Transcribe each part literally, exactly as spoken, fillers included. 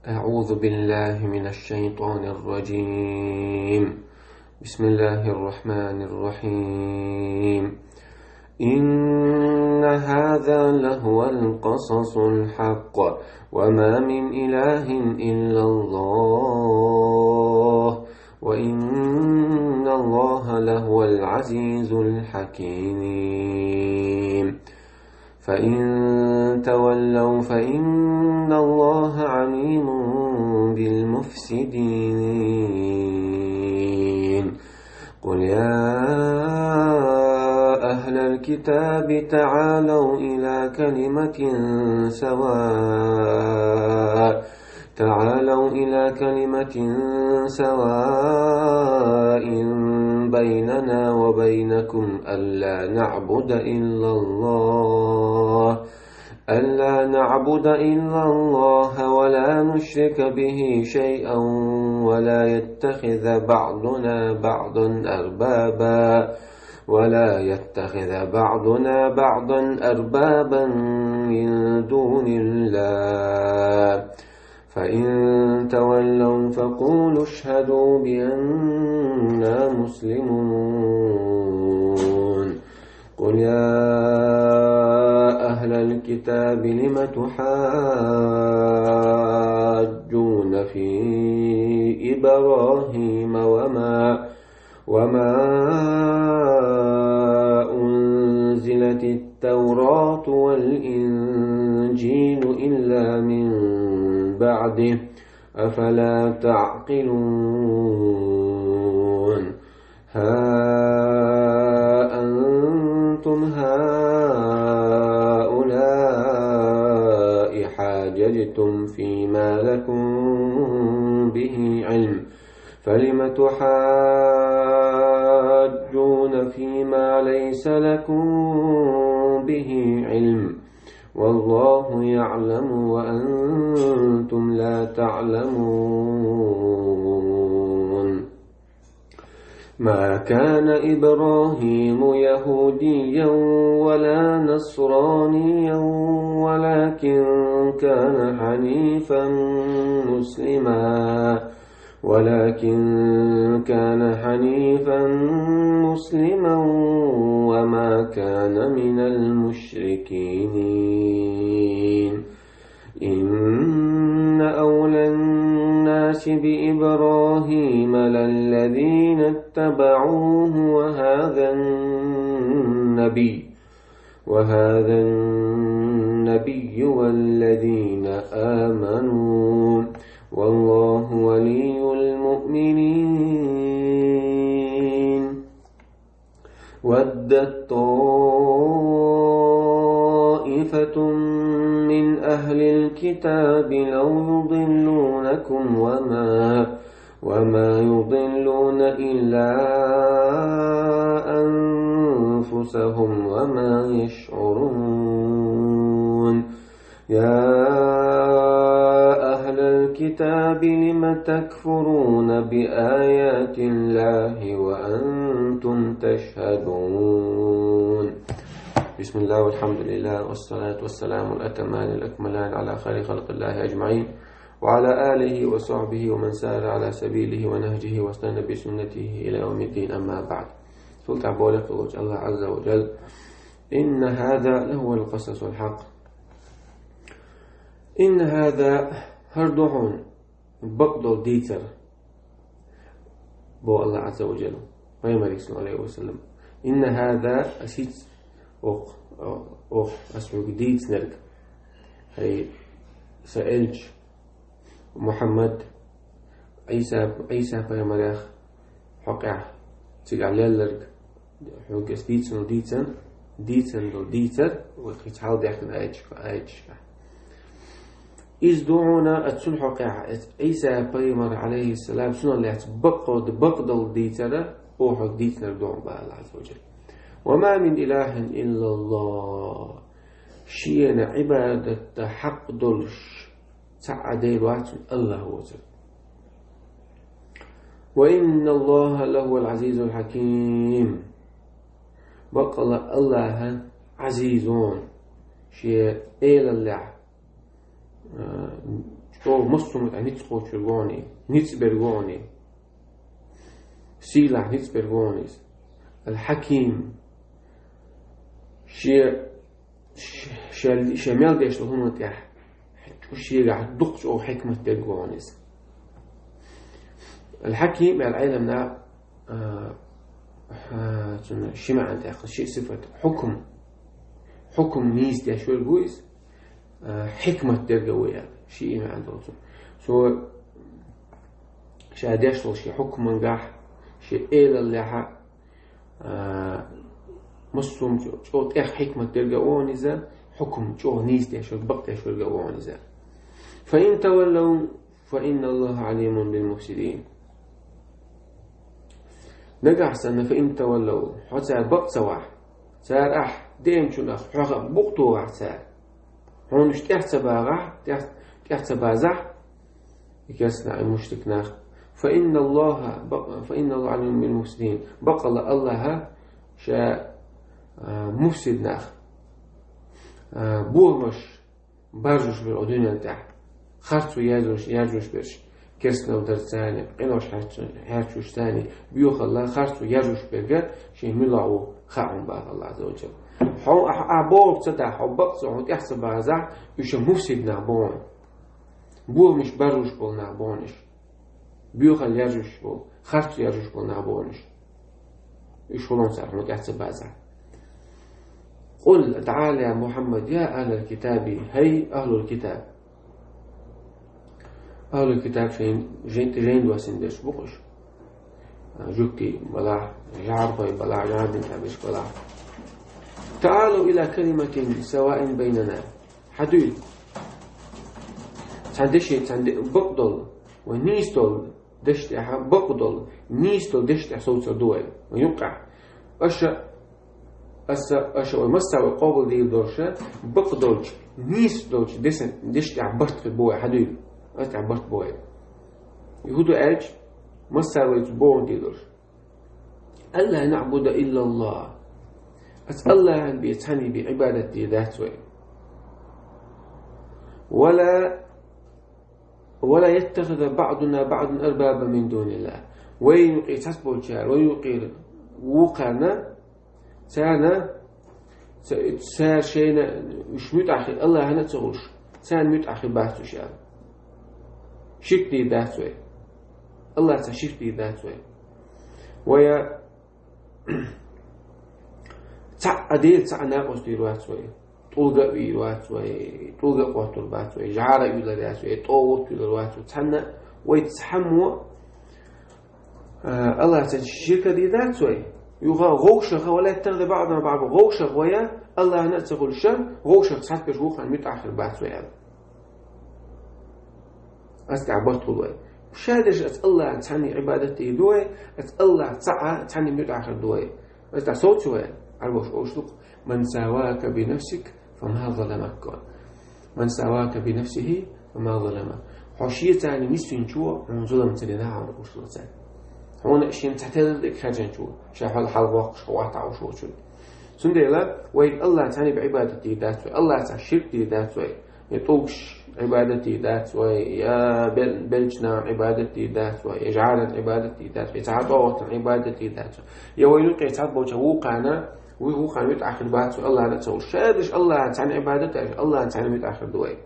أعوذ بالله من الشيطان الرجيم. بسم الله الرحمن الرحيم. إن هذا لهو القصص الحق، وما من إله إلا الله، وإن الله لهو العزيز الحكيم. فإن تولوا فإن الله عليم بالمفسدين. قل يا أهل الكتاب تعالوا إلى كلمة سواء تعالوا إلى كلمة سواء بيننا وبينكم ألا نعبد إلا الله ألا نعبد إلا الله ولا نشرك به شيئا ولا يتخذ بعضنا بعضا أربابا ولا يتخذ بعضنا بعضا أربابا من دون الله فإن تولوا فقولوا اشهدوا بأننا مسلمون. قل يا أهل الكتاب لم تحاجون في إبراهيم وما وما أنزلت التوراة والإنجيل إلا من بعده أفلا تعقلون. ها أنتم هؤلاء حاججتم فيما لكم به علم فلم تحاجون فيما ليس لكم به علم والله يعلم وأنتم لا تعلمون. ما كان إبراهيم يهوديا ولا نصرانيا ولكن كان حنيفا مسلما ولكن كان حنيفا مسلما وما كان من المشركين. إن أولى الناس بإبراهيم للذين اتبعوه وهذا النبي وهذا النبي والذين آمنوا والله ولي المؤمنين. ودت طائفة من أهل الكتاب لو يضلونكم وما وما يضلون إلا أنفسهم وما يشعرون. يا أهل الكتاب لم تكفرون بآيات الله وأنتم تشهدون. بسم الله والحمد لله والصلاة والسلام الأتمان الأكملان على خير خلق الله أجمعين وعلى آله وصحبه ومن سار على سبيله ونهجه واستنى بسنته إلى يوم الدين، أما بعد. Султан болех Аллах Азза ва Джалла. إن هذا لهو القصص الحق. إن هذا, хӀара ду хьона бакъдолу дийцар, боху Аллах Азза ва Джалла пайхамарга, саллаллаху Ӏалайхи ва саллам. إن هذا, ас хӀинца оха, оха, ас хьоьга дийцинарг, хӀай сан элча, Мухьаммад, Ӏийса, Ӏийса пайхамарех хьокъехь цигахь лелларг, хьоьга ас дийцина дийцан, дийцина долу дийцар, вай кхин цхьа хьалдаьхкина аяташка, аяташка. Иза ду хьуна ас цунна хьокъехь, ас Ӏийса пайхамар, Ӏалайхиссалам, цунах лаьцна бакъо-, бакъдолу дийцара, оха хьоьга дийцинарг ду хьуна, боху Аллах Азза ва Джалла. وما من إله إلا الله. Шена Ӏибадатта хьакъ долуш цхьа а Дела вац, Аллах воцург. وإن الله لهو العزيز الحكيم. Баккъалла Аллах Ӏазиз ву, шен элаллехь, а, ЧӀогӀа массо а мутӀахь ницкъ кхочур ву хьуна, ницкъ бер ву хьуна. Сийлахь ницкъ бер ву хьуна иза. Ал-Хьаким. Шен, шен, шен мел деш долу хӀуманна тӀехь, шегахь дукха чӀогӀа хьикмат дерг ву хьуна иза. Ал-Хьаким аьлла Ӏелам наха, а, а, цунна ши маьӀна тӀехь, ши сифат. Хьукм. Хьукм нийса деш верг ву иза. А, хьикмат дерг а ву аьлла. Ши и маьӀна долу цунна. Цо ша деш долу шен хьукмангахь, шен элаллехь, а, массо а чӀо-, чӀогӀа тӀех хьикмат дерг а ву хьуна иза, хьукм чӀогӀа нийса деш верг, бакъдеш верг а ву хьуна иза. فإن تولوا فإن الله عليم بالمفسدين. Нагахь санна, فإن تولوا, хьо цара бакъ ца вахь, цара ахь деанчунах хьох букъ тохахь цара, хьуна уьш тӀех ца багӀахь, тӀех, тӀех ца базахь, и керста нах, и мушрик нах, فإن الله, бакъ-, فإن الله عليم بالمفسدين, бакъалла АллахӀа ша, а, муфсид нах, а, бохамаш баржош бара оцу дуьнен тӀехь. Харцо яржош, яржош берш, керстанал дарца а, къинош хьаьрчу-, хьаьрчош а, боьхалла, харцо яржош берг шен муьлха ву хаьа хьуна боху АллахӀа Ӏазза ва жалла. Хьо ахь, ахь бохург ца дахь, хьо бакъ ца, хьуна тӀех ца базахь, уьш муфсид нах бу хьуна. Бохамаш баржош болу нах бу хьуна уьш. Боьхалла яржош болу, харцо яржош болу нах бу хьуна уьш. Уьш хуьлу хьуна цара, хьуна тӀех ца базахь. قل, дӀаала, я Мухьаммад, يا أهل الكتاب, хӀай ахӀлул китаб. АхӀлул китаб шайн жин-, жин доссийна дерш бу-кх уьш. А, жуьгтий балахь, жӀарбой балахь, жӀарбин тӀехь берш балахь. تعالوا إلى كلمة سواء بيننا. Хьадуьйла. Цхьана деше, цхьана де-, бакъдолу, вай нийса долу дешна тӀехь, бакъдолу, нийса долу дешна тӀехь совцур ду вай, вайн юккъехь. Аша, аса, аша вай массара вай къобалдийр долуша, бакъдолчу, нийса долчу дешна, дешна тӀехь барт хир бу вай, хьадуьйла. Аса тӀехь барт бу вай. И хӀун ду аьлча, массара вайца бохург дийр долуш. ألا نعبد إلا الله. Аса АллахӀан бен цхьаьннан бен Ӏибадат дийр дац вай. ولا، ولا يتخذ بعضنا بعضا أربابا من دون الله. Вайн юкъе цхьацца болчара, вайн юкъера вукхарна, царна, ца-, цара шайна уьш муьтӀахь хир, АллахӀана а ца хуьлуш, царна муьтӀахь хир бац уьш аьлла. Ширк дийр дац вай. АллахӀца ширк дийр дац вай. Вай цхьа а Дела, цхьа а накъост дийр вац вай. ТӀулга а вийр вац вай, тӀулга а къоттур бац вай, жӀара а уьйлур яц вай, тӀагӀут а уьйлур вац вай. Цхьанна вай цхьаммо, а, АллахӀца ширк дийр дац вай. Юха вовшаха, ولا يتخذ بعضنا بعضا, вовшах вай АллахӀана а ца хуьлуша, вовшах цхьацца берш вукхарна муьтӀахь хир бац вай аьлла. Аса тӀехь барт хуьлу вай. Ша дерш аса АллахӀан цхьаьннан Ӏибадат дийр ду вай, аса АллахӀ цхьа а цхьаьннан муьтӀахь хир ду вай. Аса тӀехь совцу вай, Ӏарбоша олуш ду-кх: من ساواك بنفسك فما ظلمك. من ساواك بنفسه فما ظلمك. Хьо шеца нисвинчо хьуна зулам ца дина хьуна, олуш ду цара. Хьуна шена цхьа терра дерг хаьржинчо, ша хьол хьалавоккхуш, хьо вахтахь уьш волчун. Цундела вай АллахӀан цхьаьннан бен Ӏибадат дийр дац вай, АллахӀца ширк дийр дац вай. Я тӀулгаш Ӏибадат дийр дац вай, я бел-, беллачу нахана Ӏибадат дийр дац вай, я жӀарана Ӏибадат дийр дац вай, я цхьа а тӀагӀутана Ӏибадат дийр дац вай. Я вайн юкъе цхьацца болчу вукхарна, вуй вукхарна муьтӀахь хир бац вай, АллахӀана а ца хуьлуш. Ша дерш АллахӀан цхьаьннан Ӏибадат а, АллахӀан цхьаьннан муьтӀахь хир ду вай.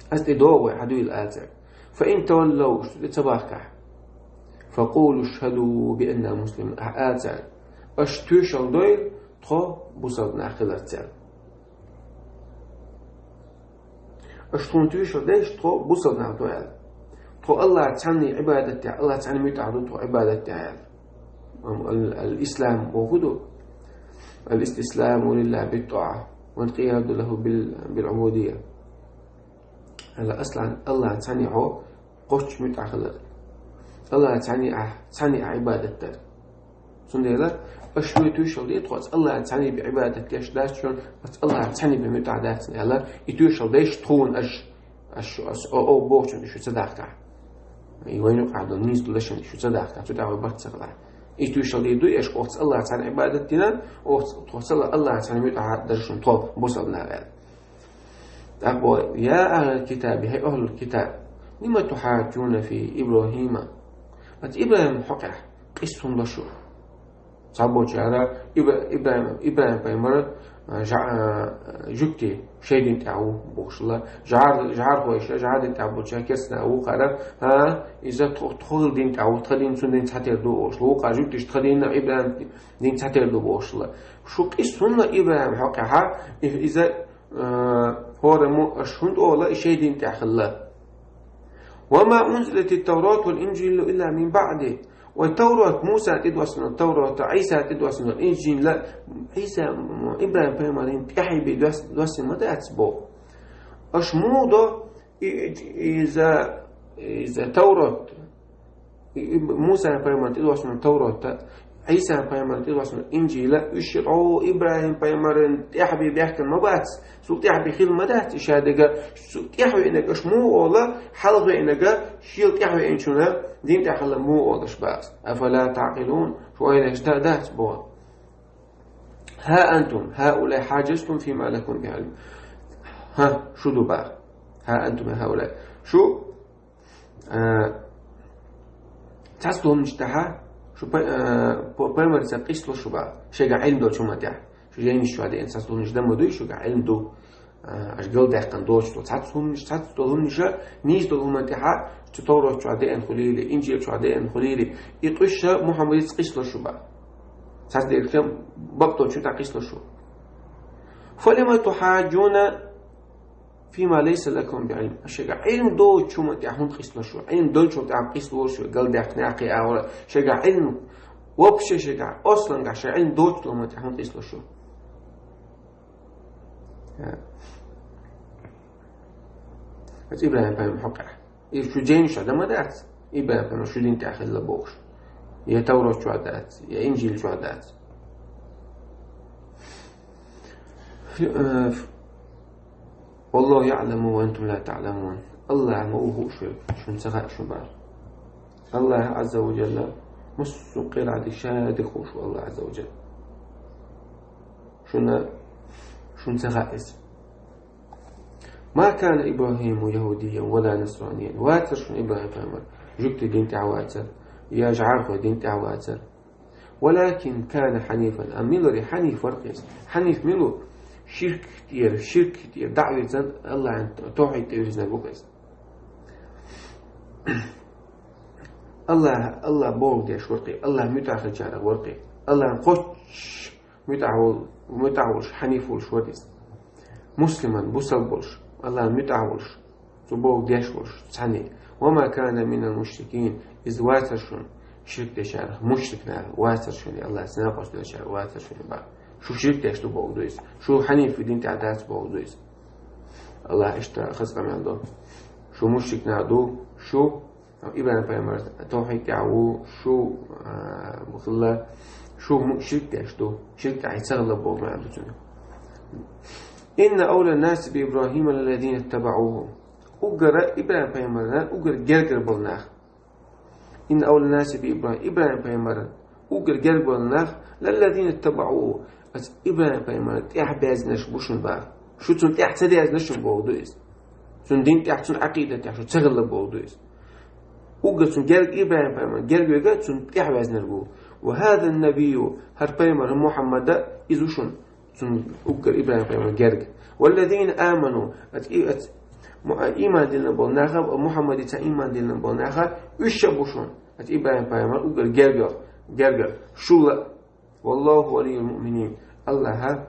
Аса тӀе догӀу вай, хьадуьйла ала цара. فإن تولوا, уьш цу тӀе ца бахкахь. فقولوا اشهدوا بأننا مسلمون. Ахь ала цара: аша тоьшалла дойла тхо бусалба нах хиларца аьлла. Аша тхуна тоьшалла дайша тхо бусалба нах ду аьлла. Тхо АллахӀ цхьанна Ӏибадат дехь, АллахӀ цхьанна муьтӀахь ду тхо Ӏибадат дехь аьлла. Ам ал-, ал-ислам боху ду. الاستسلام لله بالطاعة والانقياد له بال-، بالعبودية. Аьлла, аслан АллахӀ цхьанна хьо кхоччуш муьтӀахь хилар. АллахӀ цхьанна ахь, цхьанна ахь Ӏибадат дар. Цундела аша вай тоьшалла де тхо, аса АллахӀ цхьанна бен Ӏибадат деш дац шуна, аса АллахӀ цхьанна бен муьтӀахь дац шуна аьлла, и тоьшалла дайша тхуна аша, аша, аса, о, о, бохучунна шу ца дахкахь. И вайн юкъахь долу нийса долу дашна шу ца дахкахь, цу тӀехь вай барт ца хилахь. И тоьшалла дийр ду аша, оцу АллахӀ цхьанна Ӏибадат дина, оцу, тхо аса АллахӀ цхьанна муьтӀахь дар шуна тхо, бусалба нах аьлла. ТӀаккха: «يا أهل الكتاب», хӀей, ахӀлул китаб, «لم تحاجون في إبراهيم». Ат ИбрахӀима хьокъехь къиса хӀунда шу? Цхьаболчара Ибра-, ИбрахӀим, ИбрахӀим пайхамар, а, жа-, а, жуьгти шайн дин тӀехь ву бохуш ла, жӀар-, жӀархой ша, жӀар дин тӀехь болча керстна ву кхара, а, иза тхо-, тхо дин тӀехь ву, тха дин цун дин цхьатер ду олуш ла, ву кхара жуьгтиш тха дин ИбрахӀим дин цхьатер ду бохуш ла. Шу къиса хӀунда ИбрахӀим хьокъехь, и-, иза ХӀора мо аша хӀунда ола и шайн дин тӀехь хилла? «وما أنزلت التوراة والإنجيل إلا من بعده». Вай Таврот, Муса тӀедоссана Таврот, Ӏийса тӀедоссана Инжил, Ӏийса, ИбрахӀим пайхамаран тӀехь бен дос-, доссина ма дац боху. Аша муха до и-, и-, иза, иза Таврот? И, и, Муса пайхамаран тӀедоссана Таврот, Ӏийса пайхамаран тӀедоссана Инжил, уьш шиъ тӀо ИбрахӀим пайхамаран тӀехь бен баьхкина ма бац, цул тӀехь бен хилла ма дац и шадерг, цул тӀехь веанарг аша муха ола, хьалха веанарг шел тӀехь веанчун дин тӀехь хилла муха олуш бац. «أفلا تعقلون», шу ойланаш да-, дац боху. «ها أنتم هؤلاء حاججتم فيما لكم به علم». ХӀа, шу ду боху. «ها أنتم هؤلاء». Шу А, цхьацца долу хӀуманаш тӀехь шу пай-, а, па-, пайхамарца къиса ло шу боху, шайгахь Ӏилма долчу хӀуманна тӀехь. Шу жайнаш чохь деана цхьацца долу хӀуманаш дан ма дуй, шуьгахь Ӏилма ду, а, аша галдаьккхина доцуш долу цхьацца хӀуманаш, цхьацца долу хӀуманаш, нийса долу хӀуманна тӀехь, цу Таврот чохь деана хуьлийла, Инжил чохь деана хуьлийла, и къуьйсуш Мухьаммадца къиса ло шу боху. Цхьацца дерг бакъдолчу тӀехь къиса ло шу. «فلم تحاجون فيما ليس لكم به علم». Шайгахь Ӏилма доцучу хӀуманна тӀехь хӀунда къиса ло шу? Ӏилма долчул тӀехь къиса ло шу, галдаьккхина кхин агӀора. Шайгахь Ӏилма, вообще шайгахь, аслангахь шайн Ӏилма доцучу хӀуманна тӀехь хӀунда къиса ло шу? Аса ИбрахӀим пайхамар хьокъехь. И шу жайнаш чохь дан ма дац, ИбрахӀим пайхамар шу дин тӀехь хилла бохуш. Я Таврот чохь дац, я Инжил чохь дац. Э, «والله يعلم وأنتم لا تعلمون». АллахӀ ма ву хууш верг, шуна ца хаьа шу боху. АллахӀ Ӏазза ва Жалла массо а къиладиг ша дика хууш ву АллахӀ Ӏазза ва Жалла. Шуна, шуна ца хаьа иза. «ما كان إبراهيم يهوديا ولا نصرانيا». Вацара шуна ИбрахӀим пайхамар жуьгтийн дин тӀехь вацара, я жӀархойн дин тӀехь вацара. «ولكن كان حنيفا». Амма мила вара хьаниф вара-кх иза? Хьаниф мила ву? Ширк тӀера, ширк тӀера дӀа а вирзина, АллахӀан тавхьид тӀе вирзинарг ву-кх иза. АллахӀ, АллахӀ бохург деш вара-кх, АллахӀан муьтӀахь хиллачарах вара-кх. АллахӀан кхоччуш муьтӀахь вол-, муьтӀахь волуш, хьаниф волуш вара иза. Муслиман, бусалба волуш, АллахӀан муьтӀахь волуш, цо бохург деш волуш, цхьаьна. «وما كان من المشركين». Иза вацара шуна ширк дечарах, мушрик нахах вацара шуна, АллахӀца накъост долчарах вацара шуна боху. Шу ширк деш ду бохург ду иза. Шу хьаниф дин тӀехь дац бохург ду иза. АллахӀа иштта хаза къамел до. Шу мушрик нах ду, шу ИбрахӀим пайхамар тавхьид тӀехь ву, шу, а, хилла, шу му-, ширк деш ду, ширк тӀехь ца хилла боху маьӀна ду цуьнан. «إن أولى الناس بإبراهيم للذين اتبعوه». Уггара ИбрахӀим пайхамарна уггар гергара болу нах. «إن أولى الناس بإبراهيم», ИбрахӀим пайхамарна уггар гергара болу нах, «للذين اتبعوه». Аса ИбрахӀим пайхамарна тӀехь безнарш бу шуна боху. Шу цунна тӀехь ца дезна шуна боху ду иза. Цуьнан дин тӀехь, цуьнан Ӏакъидат тӀехь шу ца хилла боху ду иза. Уггар цунна герга ИбрахӀим пайхамарна герга верг цунна тӀехь везнарг ву. «وهذا النبي», хӀара пайхамар Мухьаммад, иза ву шуна. Цунна уггар ИбрахӀим пайхамарна герга. «والذين آمنوا», аса и-, аса му-, а, ийман диллина болу наха, Мухьаммадица ийман диллина болу наха, уьш а бу шуна. Аса ИбрахӀим пайхамар уггар герга, герга. Шул а. «والله ولي المؤمنين». АллахӀ,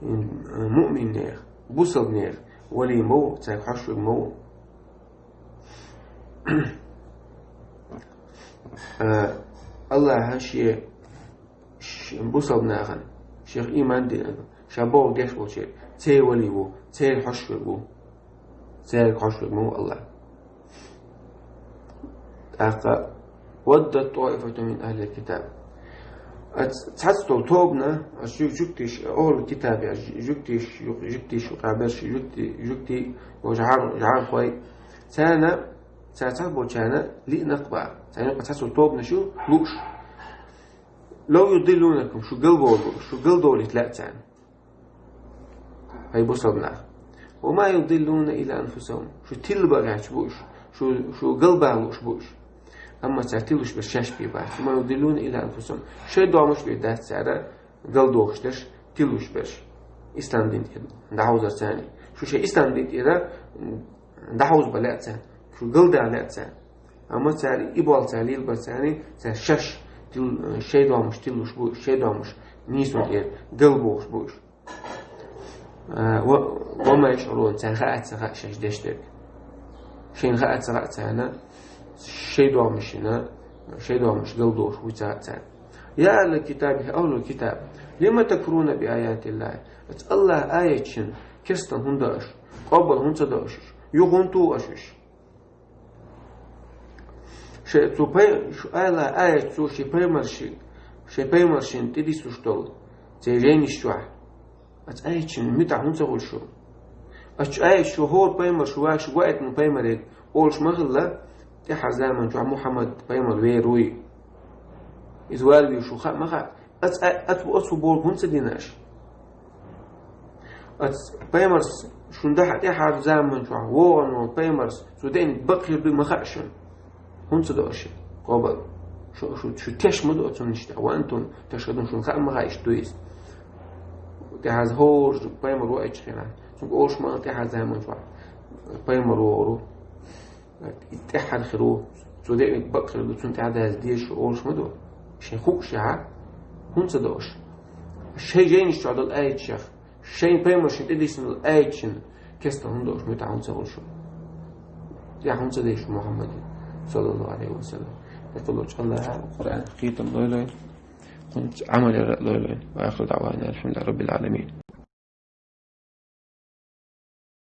м, муъминнех, бусалбанех вали ма ву, цаьрга хьош верг ма ву. А, АллахӀ шен, ш-, бусалба нахана, шех ийман дина, ша бохург деш болчеран, церан вали ву, церан хьош верг ву. Церан хьош верг ма ву АллахӀ. ТӀаккха: «ودت طائفة من أهل الكتاب». Аса цхьацца долу тобана, аса жуьг-, жуьгтиш, ахӀлу китаб, аса жуьгтиш, ю-, жуьгтиш юкъахь берш, жуьгти-, жуьгти, ва жӀар-, жӀархой, царна, цара цхьаболчарна лиънакх боху. Царна юкъахь цхьацца долу тобанаш ю лууш. «لو يضلونكم», шу галбовлу, шу галдовлийта лаьа царна. ХӀай бусалба нах. وما يضلون إلا أنفسهم. Шу тилла багӀача бу уж, шу, шу галбалуш бу уж. Амма цар тиллуш берш шаьш бе бац. وما يضلون إلا أنفسهم. Шоай доамаш бе дац цар галдохаш дерш, тиллуш берш. Ислам дин тӀера дӀахьовзар царна. Шу шоай ислам дин тӀера дӀахьовзабала лаьа царна. Шу галда лаьа царна. Амма цар и болх цар лелабар царна, цар шаьш тил-, шоай доамаш тиллуш бу, шоай доамаш нийсонна тӀера галбохаш бу уж. А, ва-, وما يشعرون, царна хаа ца хаьа шаьш деш дерг. Шоашта хаа ца хаьа царна, шоай доамашта, шоай доамаш галдохаш вуй ца хаьа царна. يا أهل الكتاب, хӀай أهل الكتاب, لم تكفرون بآيات الله. Аса АллахӀа аяташта керстал хӀунда да аша? Къоабал хӀунда ца до аша уж? Юха хӀунда тоху аша уж? Шоай цу пай-, шу АллахӀа аяташ цу шоай пайхамарши-, шоай пайхамаршна тӀедуссуш долу церан жайнаш чохь. Аса аяташна муьтӀахь хӀунда ца хуьлу шу? Аса аяташ шу хӀора пайхамар шу ваьш гуайтина пайхамаре олуш ма хилла, тӀаьхьара заман чохь Мухьаммад пайхамар вер вуй. Иза валаве шу хаа ма хаьа. Аса, аса, аса бохург хӀунда ца дина аша? Аса пайхамарс шуна дахьа тӀаьхьара заман чохь вогӀун волу пайхамарс цу деана бакъ хир дуй ма хаьа шуна. ХӀунда ца до аша? Къоабал. Шу, шу, шу теш ма ду оцунна иштта. وأنتم تشهدون, шуна хаа ма хаьа иштта дуй иза. ТӀаьхьа хӀора пайхамар ваийтча хенахь, цуьнга олуш ма хилла тӀаьхьара заман чохь пайхамар вогӀур ву. И тӀаьххьара хир ву, цу деана бакъ хир ду, цунна тӀаьхьа даза деза шу олуш ма ду. Шайн хууш яхьа, хӀунда ца до аша? Шайн жайнаш чохь долу аяташех, шайн пайхамаршна тӀедуссина долу аяташна керстал хӀунда до аша, муьтӀахь хӀунда ца хуьлу шу? ТӀаьхьа хӀунда ца деза шу Мухьаммаде, саллаллаху Ӏалайхи ва саллам? Декъалчу АллахӀа Къуръан кхетам лойла вайна, кхунца Ӏамал яра а лойла вайна. وآخر دعوانا أن الحمد لله رب العالمين.